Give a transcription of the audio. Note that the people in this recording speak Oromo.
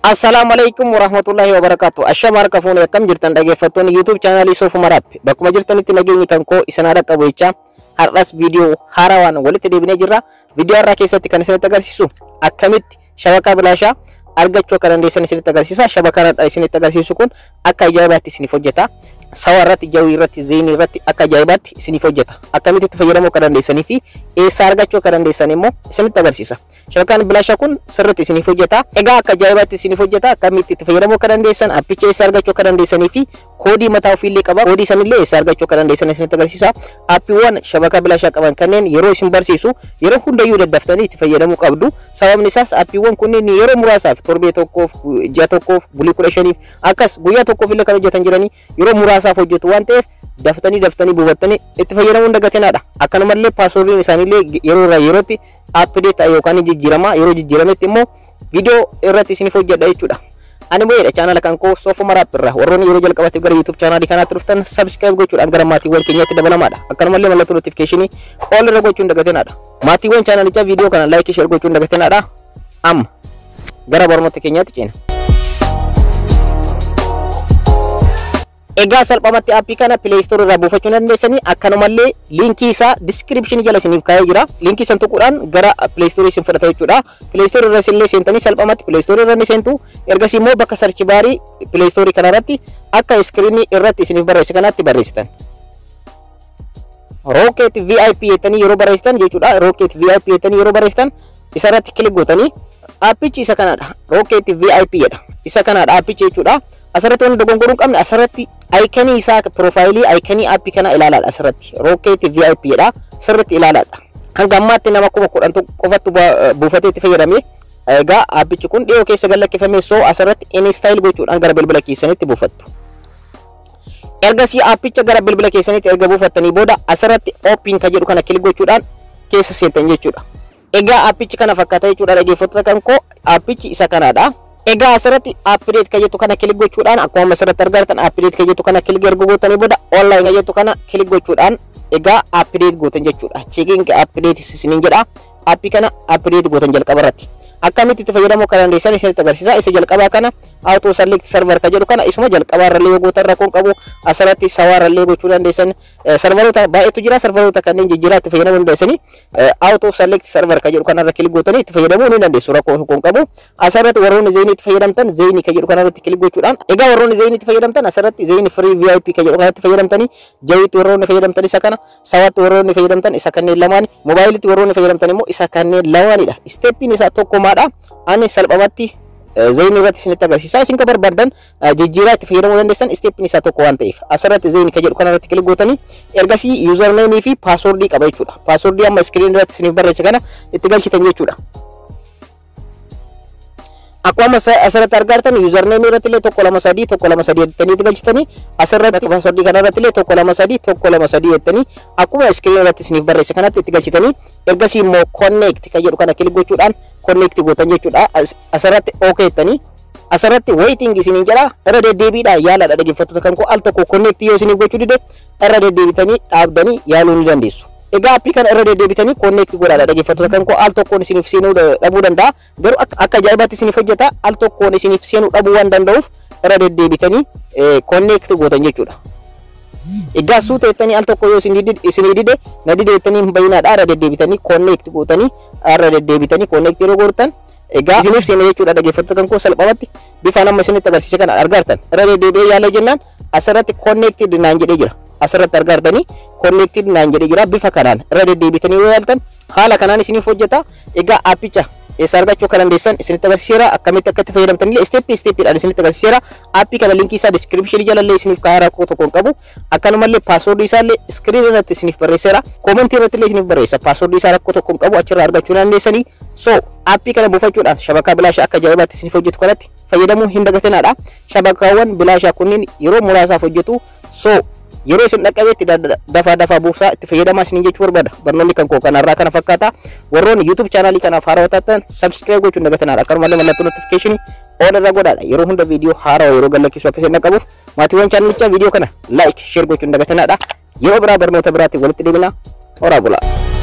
Assalaamu alaikum warahmatullahi wabarakatuh. Ashama harka fuune, akkam jirtan dhaggeeffattoonni YouTube chaanaalii Soofuma Rapp? Bakkuma jirtanitti nageenyi kan koo isin haa dhaqqabu jechaa, har'as viidiyoo haarawaan walitti deebinee jirra. Viidiyoo har'aa keessatti kan isinitti agarsiisu akkamitti shabakaa bilaashaa argachuu akka dandeessan isinitti agarsiisa. Shabakaa har'a isinitti agarsiisu kun akka ajaa'ibaatti isiniif hojjeta. Sawa irratti, Jawwy irratti, Zain irratti akka ajaa'ibaatti isiniif hojjeta. Akkamitti itti fayyadamuu akka dandeessanii fi eessaa argachuu akka dandeessan immoo isinitti agarsiisa. Shabakaan bilaashaa kun sirriitti isiniif hojjeta. Egaa akka ajaa'ibaatti isiniif hojjeta. Akkamitti itti fayyadamuu akka dandeessan, appicha eessaa argachuu akka dandeessanii fi koodii mataa ofiillee qaba. Koodii sanillee eessaa argachuu akka dandeessan isinitti agarsiisa. Appiiwwan shabakaa bilaashaa qaban kanneen yeroo isin barsiisu yeroo hundayyuu daddaftanii itti fayyadamuu qabdu. Sababni isaas appiiwwan kunneen yeroo muraasaaf, torbee tokkoof, ji'a tokkoof, bulii 15f, akkas guyyaa tokkoof illee kan hojjetan jiranii, yeroo muraasaaf hojjetu waan ta'eef daftanii daftanii buufattanii itti fayyadamuu hin dagatinaadha. Akkanumallee paaswoordiin isaaniillee yeroo irraa yerootti update ta'a yookaan jijjiirama. Yeroo jijjiirametti immoo viidiyoo irratti isiniif hojjedha jechuudha. Ani mo'eedha, chaanala kan koo Soofuma Rapp irraa. Warroonni yeroo jalqabaatiif gara YouTube chaanaalii kanaatti dhuftan subscribe gochuudhaan gara maatiiwwan keenyaatti dabalamaadha. Akkanumallee mallattoo notification all irra gochuun dagatinaadha. Maatiiwwan chaanalichaa viidiyoo kana like, share gochuun dagatinaadha. Amma gara barnoota keenyaatti ceena. Egaa salphumatti aappii kana Play Store irraa buufachuu dandeessanii, akkanumallee liinkii isaa description jala isiniif kaa'ee jira. Liinkii san tuquudhaan gara Play Store isin fudhata jechuudha. Play Store irra illee seentanii salphumatti Play Store irra ni seentu. Ergasii immoo bakka search baarii Play Store kanarratti akka iskiriinii irratti isiniif barreesse kanatti barreessitan. Rocket VIP jettanii yeroo barreessitan jechuudha. Rocket VIP jettanii yeroo barreessitan isarratti click gootanii aappichi isa kanadha. Rocket VIP jedha. Isa kanadha aappichi jechuudha. Asirratti wanti dogongoruu hin qabne, asirratti aayikanii isaa, piroofaayilii aayikanii aappii kana ilaalaadha asirratti. Rocket VIP jedha. Sirriitti ilaalaadha. Hanga ammaatti nama 10,000 qofattu buufatee itti fayyadame. Egaa aappichi kun dhiyoo keessa gad lakkifame, so asirratti install gochuudhaan gara bilbila keessanitti buufattu. Ergasii aappicha gara bilbila keessanitti erga buufattanii booda asirratti open ka jedhu kana click gochuudhaan keessa seentan jechuudha. Egaa aappichi kana fakkaata jechuudha, dhaggeeffattoota kan koo, aappichi isa kanadha. Egaa asirratti update ka jettu kana click gochuudhaan, akkuma asirratti argartan, update ka jettu kana click erga gootanii booda online ka jettu kana click gochuudhaan egaa update gootan jechuudha. Checking update isiniin jedha. Aappii kana update gootan jalqaba irratti. Akkamitti itti fayyadamuu akka dandeessan isinitti agarsiisa. Isa jalqabaa kana, auto select server ka jedhu kana, isuma jalqabaa irrallee yoo gootan rakkoon qabu. Asirratti sawaa irrallee gochuu dandeessan. Serveroota baay'eetu jira. Serveroota kanneen jijjiiraa itti fayyadamuu dandeessanii auto select server ka jedhu kanarra click gootanii itti fayyadamuu ni dandeessu, rakkoo tokko hin qabu. Asirratti warroonni Zain itti fayyadamtan Zain ka jedhu kanarratti click gochuudhaan, egaa warroonni Zain itti fayyadamtan asirratti Zain free VIP ka jedhu kanatti fayyadamtanii, Jawwytti warroonni fayyadamtan isa kana, sawaatti warroonni fayyadamtan isa kanneen lamaan, moobaayilitti warroonni fayyadamtan immoo isa kanneen lamaanidha. Steppiin isaa tokkumaadha. Ani salphumatti Zain irratti isinitti agarsiisa. Isin ka barbaadan jijjiiraa itti fayyadamuu dandeessan, steppiin isaa tokko waan ta'eef. Asirratti Zain ka jedhu kanarratti click gootanii ergasii username fi paaswordii qaba jechuudha. Paaswordii amma iskiriin irratti isiniif barreesse kana itti galchitan jechuudha. Akkuma asirratti argartan username irratti illee 1 2 3 1 2 3 jettanii itti galchitanii, asirratti paaswordii kana irratti illee 1 2 3 1 2 3 jettanii akkuma iskiriin irratti isiniif barreesse kanatti itti galchitanii, ergasii immoo connect ka jedhu kana click gochuudhaan connect gootan jechuudha. Asirratti okay jettanii asirratti waiting isiniin jedha. Irra deddeebiidhaan yaalaadha, dhaggeeffattoota kan koo. Al tokko connect yoo isiniif gochuu dide irra deddeebitanii dhaabdanii yaaluu ni dandeessu. Egaa aappii kana irra deddeebitanii connect godhaadha, dhaggeeffattoota kan koo. Al tokkoon isiniif seenuu dhabuu danda'a. Garuu akka ajaa'ibaatti isiniif hojjeta. Al tokkoon isiniif seenuu dhabuu waan danda'uuf irra deddeebitanii connect gootan jechuudha. Egaa suuta jettanii al tokko yoo isinii dide, na dide jettanii hin bayinaadha. Irra deddeebitanii connect gootanii, irra deddeebitanii connect yeroo gootan egaa isiniif seena jechuudha, dhaggeeffattoota kan koo. Salphumatti bifaan amma isinitti agarsiise kana argartan. Irra deddeebi'ee yaalee jennaan asirratti connected naan jedhee jira. Asirratti argartanii connected naan jedhee jira. Bifa kanaan irra deddeebitanii yoo yaaltan haala kanaan isiniif hojjeta. Egaa aappicha eessa argachuu akka dandeessan isinitti agarsiiseera. Akkamitti akka itti fayyadamtan illee step steppiidhaan isinitti agarsiiseera. Aappii kana linkii isaa description jalallee isiniif kaa'ee, rakkoo tokko hin qabu. Akkanumallee paaswordii isaa illee iskiriin irratti isiniif barreesseera. Koomentii irratti illee isiniif barreessa. Paaswordii isaa rakkoo tokko hin qabu, achirraa argachuu dandeessanii. So aappii kana buufachuudhaan shabakaa bilaashaa akka ajaa'ibaatti isiniif hojjetu kanatti fayyadamuu hin dagatinaadha. Shabakaawwan bilaashaa kunneen yeroo muraasaaf hojjetu. So yeroo isin dhaqqabeetti dafaa dafaa buusaa itti fayyadamaa isiniin jechuu barbaada. Barnoonni kan koo kanarraa kana fakkaata. Warroonni YouTube chaanaalii kanaaf haarawaa taatan subscribe gochuun dagatinaadha. Akkanumallee mallattoo notification all irra godhaadha. Yeroo hunda viidiyoo haarawaa yeroo gadlakkisu akka isin dhaqqabuuf, maatiiwwan chaanalichaa viidiyoo kana like, share gochuun dagatinaadha. Yeroo biraa barnoota biraatti walitti deebina. Horaa bulaa.